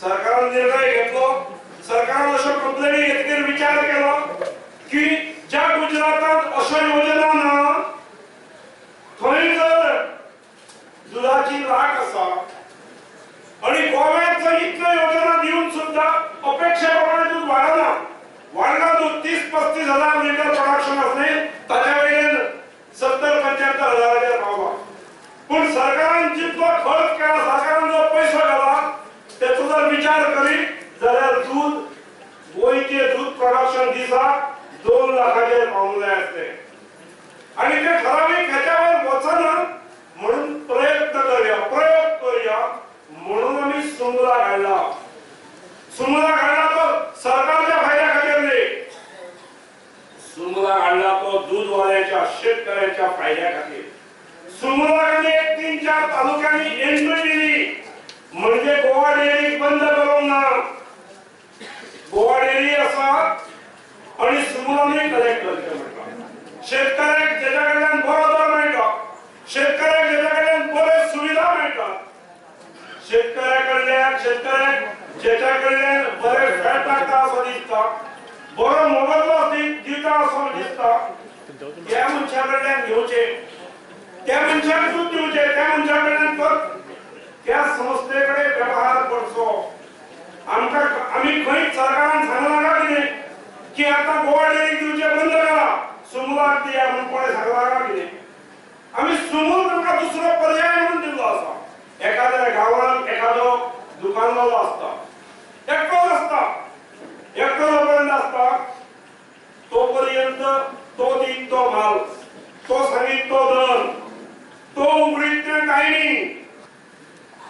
सरकारान निर्णय घेतलो, सरकारान अश्यो कंप्लेनी घेतकीर विचार केलो की ज्या गुजरातांत अश्यो योजना ना थंय जर दुदाची लाख आसा आनी गोव्यात जर इतल्यो योजना दिवन सुद्दां अपेक्षे प्रमाणे दूद वाडना, वाडला दूद 30-35 हजार लिटर प्रोडक्शन आसलें ताच्या वयल्यान 70-75 हजाराचेर पावला. पूण सरकारान जितलो खर्च केला, सरकारान जो पयसो घाला तेचो जर विचार करीत जाल्यार दूद गोंयचें दूद प्रोडक्शन दिसाक 2 लाखाचेर पावूंक जाय आसलें आनी ते ठरावीक हेच्या वयर वचना म्हणून प्रयत्न करुया, प्रयोग करुया म्हणून आमी सुमला घाडला. सुमला घाडला तो सरकारच्या फायद्या खातीर न्ही, सुमला घाडला तो दूधवाल्याच्या शेतकऱ्यांच्या फायद्या खातीर. सुमला एक 3-4 तालुक्यांनी एंट्री दिली म्हणजे गोवा डेअरी बंद करूंक ना, गोवा डेअरी आसा आनी सुमलानूय कलेक्ट करचें म्हणटा. शेतकऱ्याक जेच्या कडल्यान बरो दर मेळटा, शेतकऱ्याक जेच्या कडल्यान बऱ्यो सुविधा मेळटा, शेतकऱ्या कडल्यान शेतकऱ्याक जेच्या कडल्यान बरे फॅट लागता असो दिसता, बरो मोबदलो दिता असो दिसता, त्या मनशा कडल्यान घेवचें, त्या मनशाक दूद दिवचें, त्या मनशा कडल्यान त्या संस्थे कडेन वेव्हार करचो. आमकां आमी खंयच सरकारान सांगलां काय कितें की आतां गोवा डेअरीक दिवचें बंद करा, सुमलाक दिया म्हणून कोणें सांगलां काय कितें? आमी सुमूल तांकां दुसरो पर्याय म्हणून दिल्लो आसा. एखाद्या गांवांत एखादो दुकानवालो आसता, एकटोच आसता, एकटो जोपर्यंत आसता तोपर्यंत तो दीत तो म्हाल, तो सांगीत तो दर, तो उगडीत तें टायमींग.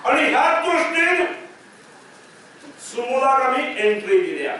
आनी ह्या दृश्टीन सुमुलाक आमी एंट्री दिल्या.